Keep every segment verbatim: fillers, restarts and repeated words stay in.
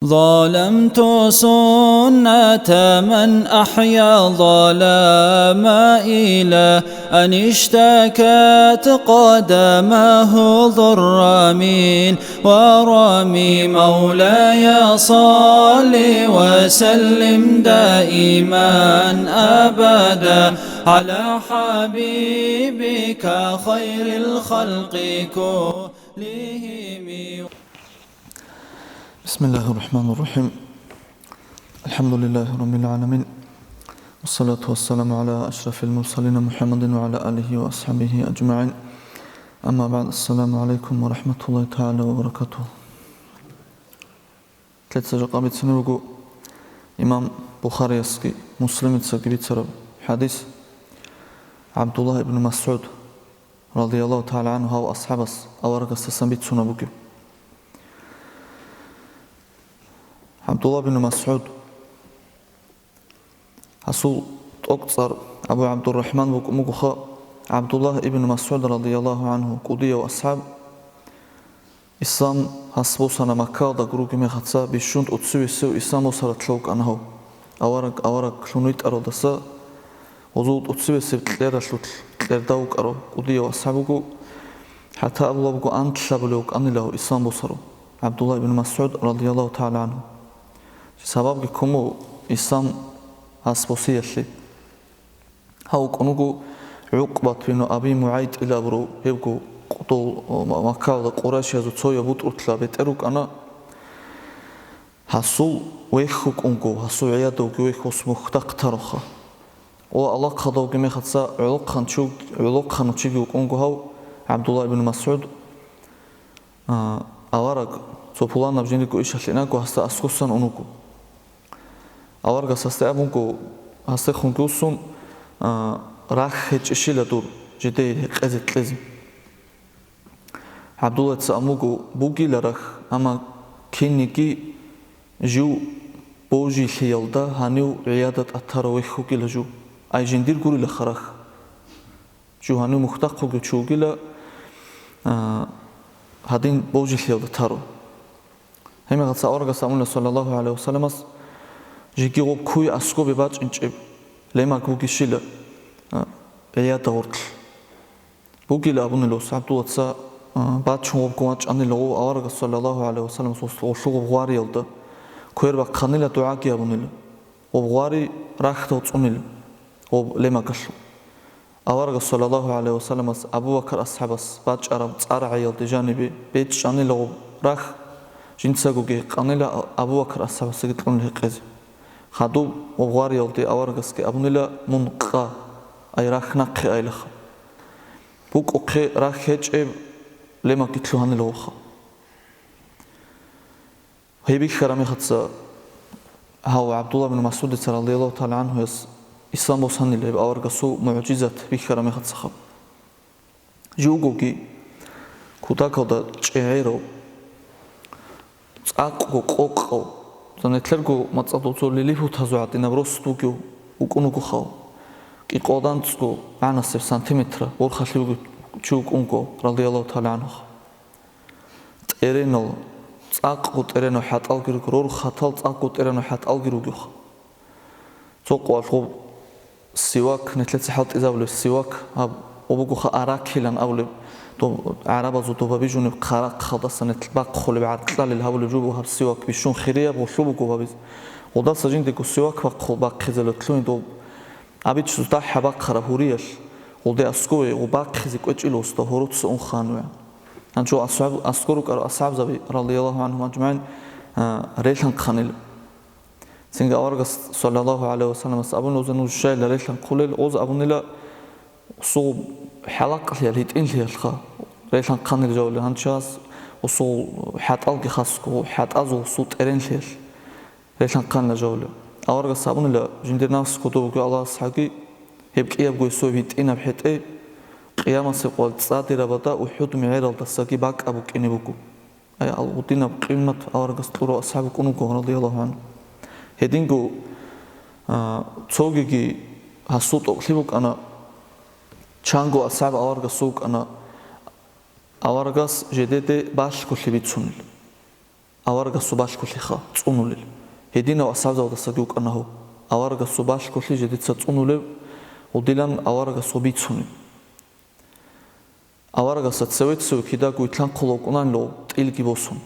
ظلمت سنة من أحيا الظلام إلى أن اشتكت قدماه ضر من ورم. مولاي صل وسلم دائما أبدا على حبيبك خير الخلق كلهم. بسم الله الرحمن الرحيم. الحمد لله رب العالمين. والصلاة والسلام على أشرف المرسلين محمد وعلى آله وأصحابه أجمعين. أما بعد. السلام عليكم ورحمة الله تعالى وبركاته. Лъеца жакъа бицине буго имам Бухариясги Муслимицаги бицараб хӀадис. ГӀабдуллагь ибн МасгӀуд, радияллагьу тагӀала гӀангьу, гьав асхӀабас аварагасдасан бицунеб бугеб. ГӀабдуллагь бин МасгӀуд, гьасул тӀокӀцӀар Абу ГӀабдуррахӀман букӀун бугоха. ГӀабдуллагь ибн МасгӀуд, радияллагьу гӀангьу, кӀудияв асхӀаб, ислам гьас босана Маккаялда гуруги мехаца, бищун тӀоцевесев ислам босаралъув вукӀана гьав. Авараг, авараг лъун витӀаралдаса гьезул тӀоцевесеб кьералъулъ кьерда вукӀарав кӀудияв асхӀаб вуго, хӀатта абулеб буго анлъабулев вукӀанила гьав ислам босарав, ГӀабдуллагь ибн МасгӀуд, радияллагьу тагӀала гӀангьу. Сабабги ккун буго ислам гьас босиялъе. Гьав вукӀун вуго ГӀукъбат бину Аби МугӀайтӀил абурав, гьевго дол Маккаялда къурайшиязул цояв бутӀрулъа бетӀер вукӀана. Гьасул вехь вукӀунго, гьасул гӀиядавги вехь ус мухьдахъ тароха. О, Аллагь, хадавги мехаца гӀолохъан чуг-, гӀолохъанав чиги вукӀунго гьав, ГӀабдуллагь ибн МасгӀуд, а, авараг, цо пуланаб жиндирго ишалъе инаго гьасда аскосан унуго. Аварагас гьасде абунго, гьасдехунги усун, а, рахь гьечӀищила дур жидее гьекъезе кьезе. ГӀабдуллаца абун буго, бугила рахь, амма кинниги жив божилъиялда гьанив гӀияда тӀатарав вехь вугила жив. Ай жиндир гурилаха рахь. Жив гьанив мухьдахъ вугев чи вугила, а, гьадин божилъиялда таро. Гьебмехалца аварагас абуна, саллаллагьу гӀалайгьи вассаламас, жеги гъоб куй аскобе бачӀинчӀеб лемаг бугищила, а, гӀияда гъорлъ. Бугила абунила ус ГӀабдуллаца, а, бачун гъобгун вачӀанила гъов аварагас, саллаллагьу гӀалайгьи вассаламас, гъолъул гъоб гъвариялда. Квер бахъанила, дугӀаги абунила. Гъоб гъвари рахьдал цӀунила гъоб лемагалъул. Аварагас, саллаллагьу гӀалайгьи вассаламас, Абу Бакар асхӀабас бачӀараб цӀар гӀаялде жанибе бечӀчӀанила гъоб рахь, жинцагоги гьекъанила Абу Бакар асхӀабасдаги кьун гьекъезе. Хадуб гъоб гъвариялде аварагасги абунила, мун къа, ай рахь нахъе айилаха. БукӀухъе рахь гьечӀеб лемаги лъугьанила гъовха. Гьеб бихьараб мехаца гьав ГӀабдулла бин МасгӀудица, радияллагьу тагӀала гӀангьуяс, ислам босанила гьеб аварагасул мугӀжизат бихьараб мехацаха. Живгоги кутакалда чӀегӀерав, цӀакъго къокъав, занетлъерго мацӀалда цо лилипутазул гӀадинаб рос бугев вукӀун вугоха, кӀикъоялда анцӀго гӀанасеб сантиметра борхалъи бугев чи вукӀунго, радияллагьу тагӀала гӀангьуха. ТӀеренал, цӀакъго тӀеренав хӀатӀалги руго, рорхатал цӀакъго тӀеренав хӀатӀалги ругеха. Цо къоялъ гъоб сивак, нилъеца хӀалтӀизабулеб сивак, гьаб, гъоб бугоха аракилан абулеб, доб-, гӀарабазул доба бижунеб хъарахъалдаса нилъ бахъулеб, гӀаркьалил гьабулеб жо буго гьаб сивак, бищун хирияб гъолъул буго гьабиз. Гъолдаса жиндего сивак бахъу-, бахъизе лъугьин доб АбичӀзу дагьаб бахъараб гьуриялъ, гъолде аскӀове гъоб бахъизе кӀвечӀила уста гьороца ун ханве. Гьанчо асхӀаб-, аскӀор рукӀарал асхӀабзаби, радияллагьу гӀангьум аджмагӀин, а, релъанхъанила. Цинги аварагас, саллаллагьу гӀалайгьи вассаламас, абуна, нуж щайила релъанхъулел, гъоз абунила, усул хӀалакълъиял гьитӀинлъиялъха релъанхъанила жавулел, гьанчо гьас усул хӀатӀалги хасго, хӀатӀазул усул тӀеренлъиялъ. Релъанхъанила жавулев. Аварагас абунила, жиндир нафс кодоб буго Аллагьас гьаги, гьеб кӀиябго гьесул гьитӀинаб хӀетӀе, къиямасеб къоялъ цӀадирабада УхӀуд мегӀералдасаги бакӀаб букӀине буго. Ай, ал-, гъудинаб къимат аварагас кьурав асхӀаб вукӀун вуго, радияллагьу гӀангьу. Гьединго, а, цогиги гьасул тӀокӀлъи букӀана, чанго асхӀаб аварагасул вукӀана, аварагас жидеде балъголъи бицунел. аварагасул балъголъиха цӀунулел. Гьединав асхӀабзабаздасаги вукӀана гьав, аварагасул балъголъи жидеца цӀунулев гъудилан аварагасул бицунеб. Аварагасда цеве-цеве кидаго итлъанхъулев вукӀунанило тӀилги босун.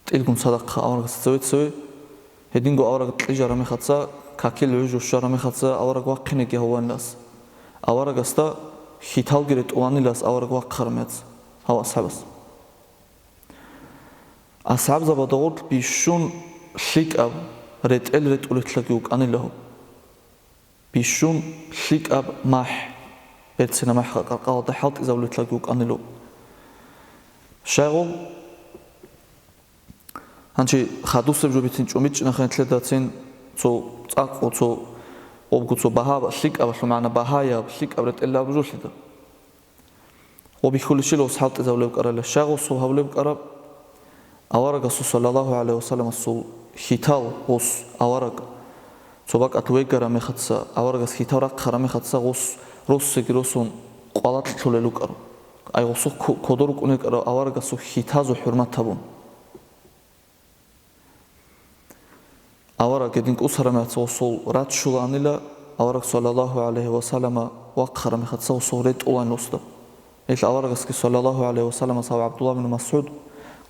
ТӀилгун цадахъа аварагасда цеве-цеве, гьединго авараг кьижараб мехаца, какил гӀужу щвараб мехаца авараг вахъинеги гьавуланилас. Аварагасда хьиталги ретӀуланилас авараг вахъараб мехаца гьав асхӀабас. АсхӀабзабада гъоркь бищун лъикӀаб ретӀел ретӀулелъаги вукӀанила гьав. Бищун лъикӀаб махӀ, берцинаб махӀ къаркъалалда хӀалтӀизабулелъаги вукӀанила гьав. Щайгъул, гьанчи хадусеб жо бицин чӀумичӀчӀинахъе нилъедацин цо цӀакъго, цо, обго цо багьа, лъикӀабалъул магӀна багьаяб, лъикӀаб ретӀел абу жо лъида. Гъо бихьулищила гъос хӀалтӀизабулеб кӀарала, щай гъосул гьабулеб кӀараб? Аварагасул саллаллагьу гӀалайгьи вассаламасул хьитал гъос авараг цо бакӀалъ вегараб мехаца, аварагас хьитал рахъараб мехаца гъос росиги росун къвалакълъулел рукӀаро. Ай гъосул ко-, кодор рукӀунел рукӀаро аварагасул хьитазул хӀурмат гьабун. Авараг гьедин кӀусараб мехаца гъосул раччулаанила, авараг саллаллагьу гӀалайгьи вассалама вахъараб мехаца гъосул ретӀулаанила гъосда. Гьелъ аварагасги саллаллагьу гӀалайгьи вассаламас гьав ГӀабдуллагь бин МасгӀуд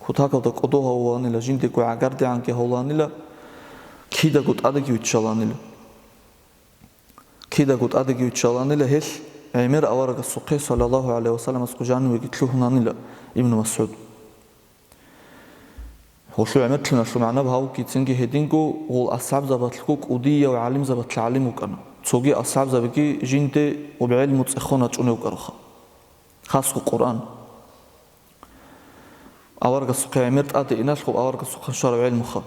кутакалда кӀодо гьавулаанила, жиндего гӀагардегӀанги гьавулаанила, кидаго тӀадеги виччалаанила. Кидаго тӀадеги виччалаанила гьелъ, гӀемер аварагасухъе саллаллагьу гӀалайгьи вассаламасго жанивеги лъугьунаанила Ибну МасгӀуд. Гъолъул гӀемерлъуналъул магӀна гьавгицинги гьединго гъол асхӀабзабалъго кӀудияв гӀалимзабалъ гӀалим вукӀана. Цоги асхӀабзабиги жинде гъоб гӀелму цӀехон рачӀунев вукӀароха. Хасго Къуръан. Аварагасухъе гӀемер тӀаде иналъуб аварагасухъан щвараб гӀелмуха.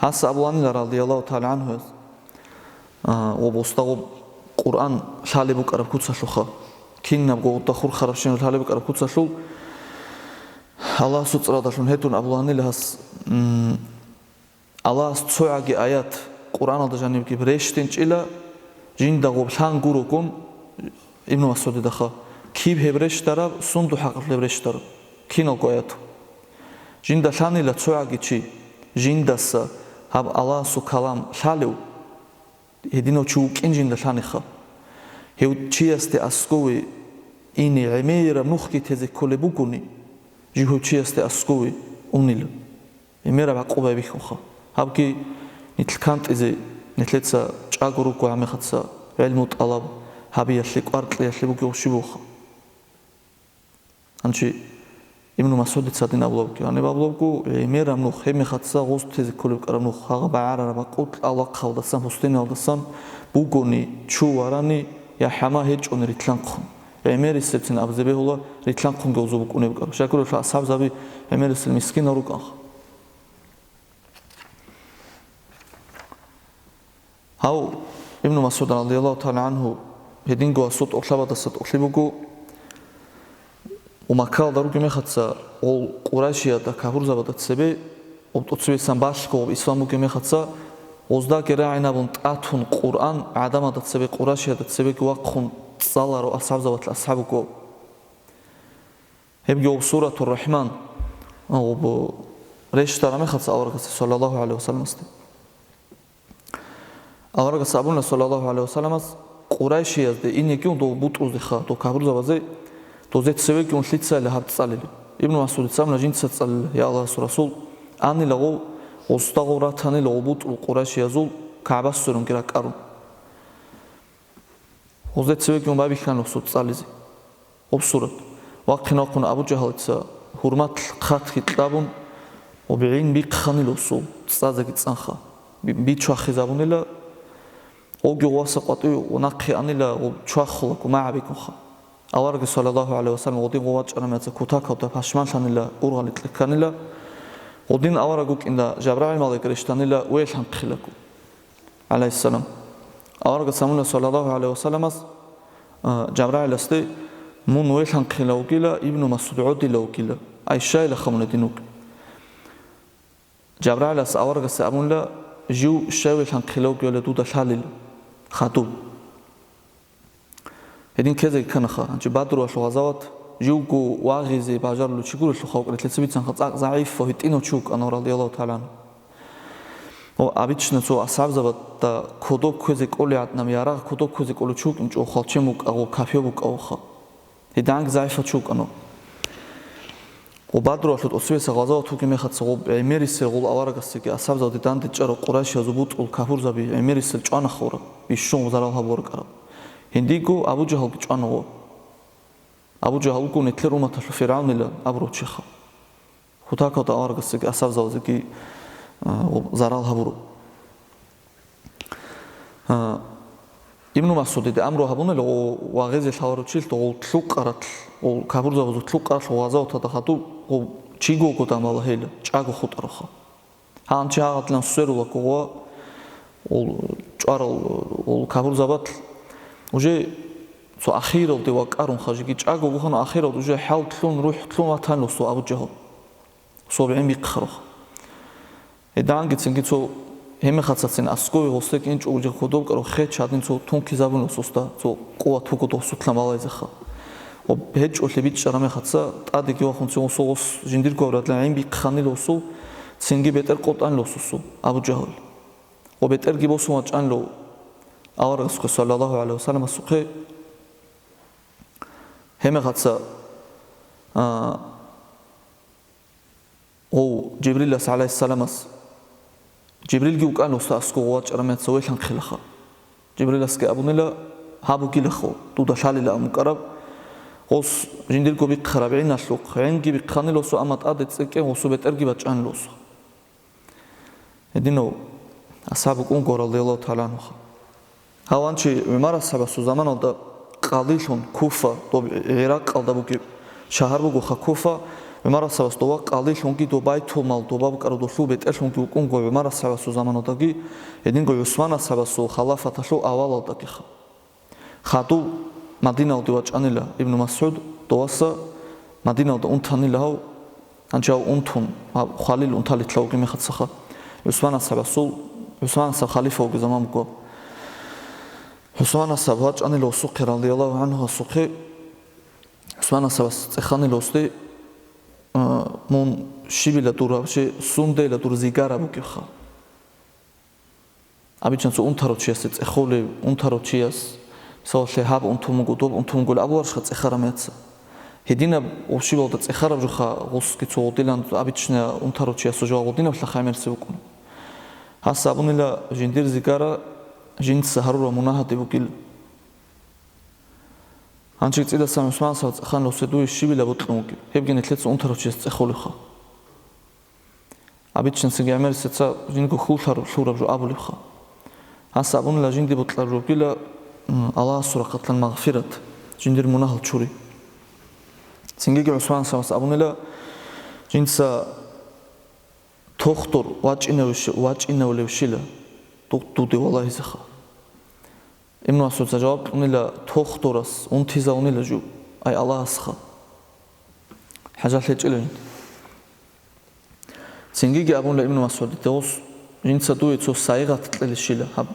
Гьас абуланила, радияллагьу тагӀала гӀангьу, а, ва босдагъуб Къуръан лъалеб букӀараб куцалъуха. Кинабго гъудда хурхарабщинаб лъалеб букӀараб куцалъул Аллагьасул цӀаралдалъун гьедун абуланила гьас, м, Аллагьас цогӀаги аят Къуръаналда жанибги рещтӀинчӀила, жинда гъоб лъан гурогун, Ибну МасгӀудидаха, киб гьеб рещтӀараб, сундул хӀакъалъулеб рещтӀараб, киналго аят. Жинда лъанила цогӀаги чи, жиндаса гьаб Аллагьасул калам лъалев, гьединав чи вукӀин жинда лъаниха. Гьев чиясде аскове ине гӀемераб нухги тезе кколеб бугони, жив гьев чиясде аскове унила. Гьемераб гӀакъуба бихьунха. Гьабги нилъ кантӀизе, нилъеца чӀаго руго гьамихъаца гӀелму тӀалаб гьабиялъе, кӀвар кьеялъе бугев щиб буха. Гьанчи Ибну МасгӀудица гьадин абулабги, гьаниб абулабгу, гӀемераб нух, гьебмехаца гъоз тезе кколеб кӀараб нух, гьагъа багӀарараб бакъулъ алахъалдасан, пустиналдасан бугони, чу варани, я хӀама гьечӀони рилълъанхъун. ГӀемерисебцин абизе бегьула, рилълъанхъунги гъозу букӀунеб кӀар. Щай гурелъул асхӀабзаби гӀемерисел мискинал рукӀанха. Гьав Ибну МасгӀуд радияллагьу тагӀала гӀангьу гьединго асул тӀорлъабадаса тӀолъи буго, ва Маккаялда ругеб мехаца гъол Къурайшиялда капурзабада цебе, гъоб тӀоцебесан балъго гъоб ислам бугеб мехаца, гъоздаги рагӀинабун тӀатун Къуръан гӀадамалда цебе, Къурайшиялда цебеги вахъун цӀаларо асхӀабзабатла асхӀаб буго. Гьебги гъоб Суратур Рахман, гъоб рещтӀараб мехаца аварагасде, саллаллагьу гӀалайгьи вассаламасде. Аварагас абуна, саллаллагьу гӀалайгьи вассаламас, Къурайшиязде инеги ун дов бутӀруздеха, дов капурзабазе, дозе цевеги ун лъицайилла гьаб цӀалилеб. Ибну МасгӀудица абуна, жинца цӀалила, я Аллагьасул Расул, анила гъов, гъосда гъов ратанила гъов бутӀрул къурайшиязул КагӀба сверунги ракӀарун. Гъозде цевеги ун байбихьана гъосул цӀализе. Гъоб сурат. Вахъин вахъун Абу Жагьалица гьурмат хъатги кьабун, гъоб гӀин бихъанила гъосул цӀазеги цӀанха. Би-, бичвахизабунила, гъоги гъоваса къватӀив ва нахъе анила гъоб чвахула гумагӀабикунха. Аварагги, саллаллагьу гӀалайгьи вассалам, гъодин гъов вачӀараб мехаца кутакалда пашманлъанила, ургъали кьекканила, гъодин авараг вукӀинда ЖабрагӀил малаик рещтӀанила веханхъилаго. гӀалайгьиссалам. Аварагас абуна, саллаллагьу гӀалайгьи вассаламас, а, ЖабрагӀиласде, мун веханхъила вугила, Ибну МасгӀуд гӀодила вугила, Айшайила хамуна дин вугила. ЖабрагӀилас аварагасе абунила, жив щай веханхъила вугевали дуда лъалила, хадуб. Гьедин ккезеги кканаха, гьанчи Бадруялъул гъазават живго вагъизе бажарулев чи гурелъул хавкъ релълъеца бицанха цӀакъ загӀиф ва гьитӀинав чи вукӀана, радияллагьу тагӀала гӀангьу. Ва обычно цо асхӀабзабазда кодоб кквезе кӀолеб гӀадинаб, ярагъ кодоб кквезе кӀолев чи вукӀинчӀо, хвалчен вукӀа, гъо кафе вукӀа ваха. Гьединги загӀифав чи вукӀана. Гъо Бадруялъул тӀоцебесеб гъазават вугеб мехалъ гъо гӀемерисел гъол аварагасдаги асхӀабзабаздаги дандечӀарав къурайшиязул бутӀрул кафурзаби гӀемерисел чӀвана хураб, бищун зарал гьабураб кӀараб. Гьединго Абу Жагьалги чӀвана гъо. Абу Жагьал вуго нилъер умматалъул ФиргӀавнилан абурав чиха. Кутакалда аварагасдаги асхӀабзабаздаги, а, зарал гьабурав. А, Ибну МасгӀудида амру гьабунила гъо вагъизе лъаларав чилъ гъол лъукъаралъ, гъол кафурзабазул лъукъаралъ гъазаваталда хадуб гъо чиго гъода малагьила, чӀаго хутӀаравха. Гьанчи гьагъадлъан сверула ккугъва, ул чӀварал, ул кафурзабат уже цо ахиралде вакӀарунха, жеги чӀаго вугьана ахиралде уже хӀалтлъун, рухӀлъун ватанилусу Абу Жагьал. Соб гӀин бихъарух. Гьедангицинги цо гьемихъацацин аскӀове гъосде кӀинчӀо уже кодоб кӀарав хеч гьадин цо тункизабуна усуста, цо къуват буго досулъа малайзаха. Ва гьечӀолъи бичӀчӀараб мехаца, тӀадеги вахун цо усул гъос жиндирго аврадлъи гӀин бихъанила усул, цинги бетӀер къотӀанила усусул, Абу Жагьал. Ва бетӀерги босун вачӀанила аварагасухъе, саллаллагьу гӀалайгьи ва салламасухъе, гьемихъаца, а, Гъов Жибрилас гӀалайгьиссаламас. Жибрилги вукӀана усда аскӀов гъов вачӀараб мехаца велъанхъилаха. Жибриласги абунила: «Гьаб бугилахъо, дуда лъалила», – амукӀараб. Гъос жиндирго бихъараб гӀиналъухъ, гӀинги бихъанила усу, амма тӀаде цӀикӀкӀин гъосу бетӀерги бачӀанила усу. Гьединав асхӀаб вукӀун гуро, радияллагьу тагӀала гӀангьу. Гьав гьанчи ГӀумар асхӀабасул заманалда къадилъун Куфа, доб ГӀиракъалда бугеб шагьар бугоха Куфа, ГӀумар асхӀабас дова къадилъунги доб байтулмал доба букӀараб долъул бетӀерлъунги вукӀунго ГӀумар асхӀабасул заманалдаги, гьединго ГӀусман асхӀабасул халафаталъул авалалдагиха. Хадуб Мадиналде вачӀанила Ибну МасгӀуд, доваса Мадиналда унтанила гьав, гьанчи гьав унтун, гьаб хвалил унталилъа вугеб мехацаха. ГӀусман асхӀабасул, ГӀусман асхӀаб халифа вугеб заман буго. ГӀусман асхӀаб вачӀанила усухъе, радияллагьу гӀангьу, асухъе. ГӀусман асхӀабас цӀеханила усде: «А, мун щибила дур гьаб чи, сундейила дур зигара бугебха?» Обычно цо унтарав чиясе цӀехолев, унтарав чияс, мисалалъе, гьаб унтун вуго, доб унтун вуго абуларищха цӀехараб мехаца? Гьединаб общибалда цӀехараб жоха гъусги цо гъудилан обычно унтарав чиясул жо гъудинаблъа хай мерси букӀун. Гьас абунила жиндир зигара жинца гьарураб мунагьаде бугил. Гьанчи цӀидасан ГӀусман асхӀаб цӀеханила усде дуе щибила бокьун вугеб, гьебги нилъеца унтарав чияс цӀехолевха. Обычно цинги гӀемерисеца жинго хьул лъураб жо абулебха. Гьас абунила жинди бокьараб жо бугила, м, Аллагьасул рахъалъан магъфират, жиндир мунагьал чури. Цингиги ГӀусман асхӀабас абунила: «Жинца тохтур вачӀинавеш-, вачӀинавлевщила дуде валагьизеха». Ибну МасгӀудица жаваб кьунила: «Тохтурас унтизавунила жо, ай Аллагьасха. ХӀажат гьечӀила жинда». Цингиги абунила Ибну МасгӀудица: «Жинца дуе цо сайгъат кьелищила гьаб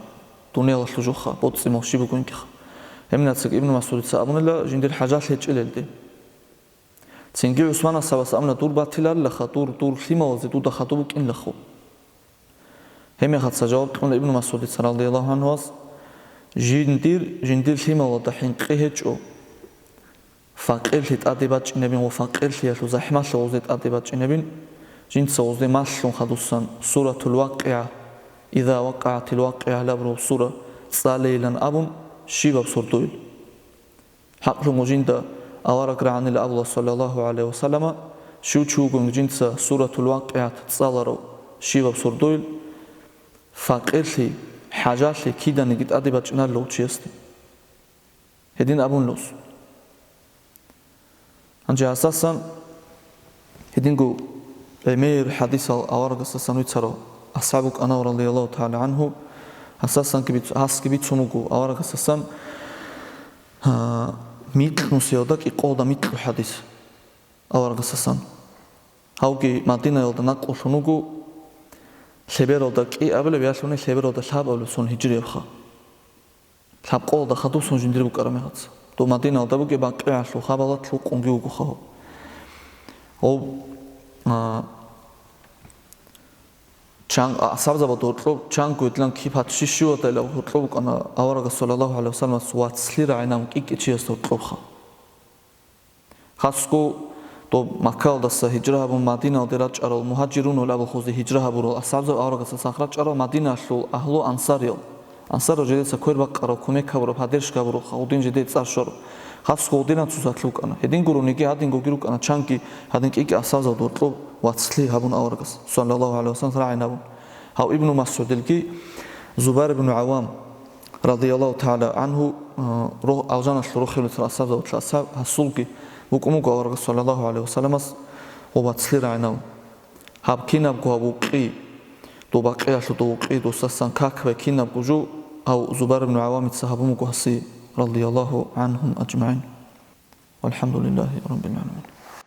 дуниялалъул жоха, боцӀи-мал щиб бугониги». Гьеб мехацаги Ибну МасгӀудица абунила жиндир хӀажат гьечӀилелде. Цинги ГӀусман асхӀабас абуна: «Дур батиларилаха, дур, дур лъималазе дуда хадуб букӀинилахъо». Гьеб мехаца жаваб кьуна Ибну МасгӀудица, радияллагьу гӀангьу, вас: «Жиндир, жиндир лъималазда хӀинкъи гьечӀо. Факъирлъи тӀаде бачӀинабин ва факъирлъиялъул захӀмалъи гъозде тӀаде бачӀинабин, жинца гъозде малъун хадусан Суратул ВакъигӀа, Иза вакъагӀатил вакъигӀа абураб сура цӀалейилан абун, щибаб сордойил». ХӀакълъун жинда авараг рагӀанила абула, саллаллагьу гӀалайгьи ва саллама, щив чи вугониги жинца Суратул ВакъигӀат цӀаларав щибаб сордойил, факъирлъи, хӀажалъи киданиги тӀаде бачӀиналъул чиясде. Гьедин абунила ус. Гьанже гьасасан гьединго гӀемер хӀадисал аварагасдасан вицарав асхӀаб вукӀанав, радияллагьу тагӀала гӀангьу, гьасасанги биц-, гьасги бицун вуго аварагасдасан, а, микьнусиялда кӀикъоялда микьу хӀадис аварагасдасан. Гьавги Мадинаялда накълулъун вуго, лъебералда кӀиабилеб ялъуни лъебералда лъабабилеб сон гьижриябха. Лъабкъоялда хадуб сон жиндир букӀараб мехаца. Мадиналда бугеб БакъигӀалъул хабалат лъукъунги вугоха гьав. Гьав, а, чан-, асхӀабзабазда гьоркьоб чанго гьедлъан кип гьатӀ щи-щиватайилан гьоркьоб букӀана аварагас саллаллагьу гӀалайгьи вассаламас вацлъи рагӀинабун кӀикӀичиясда гьоркьобха. Хасго доб Маккаялдаса гьижра гьабун Мадиналде рачӀарал мугьажирунал абулхъузе гьижра гьабурал асхӀабзаб аварагасдасан рачӀарал Мадиналъул агьлу ансариял. Ансарал жидеца квер бакъарал, кумек гьабураб, поддержка гьабуралха, гьудин жидее цӀар щвараб. Хасго гьудинан цо сахлъи букӀана. Гьедин гурониги гьадингоги рукӀана чанги гьадин кӀикӀи асхӀабзабазда гьоркьоб вацлъи гьабун аварагас, саллаллагьу гӀалайгьи вассалам, рагӀинабун. Гьав Ибну МасгӀудилги Зубайр ибн ГӀаввам, радияллагьу тагӀала гӀангьу, а, рох-, алжаналъур рохел бетарал асхӀабзабазул асхӀаб, гьасулги вукӀун вуго аварагас саллаллагьу гӀалайгьи вассаламас гьав вацлъи рагӀинабун. Гьаб кинабго гьаб вукъи, доб БакъигӀалъул дов вукъи, досасан как бай кинабго жо, гьав Зубайр ибн ГӀаввамица гьабун буго гьасие, радияллагьу гӀангьум ажмагӀин. ВалхӀамдулиллагьи раббил гӀаламин.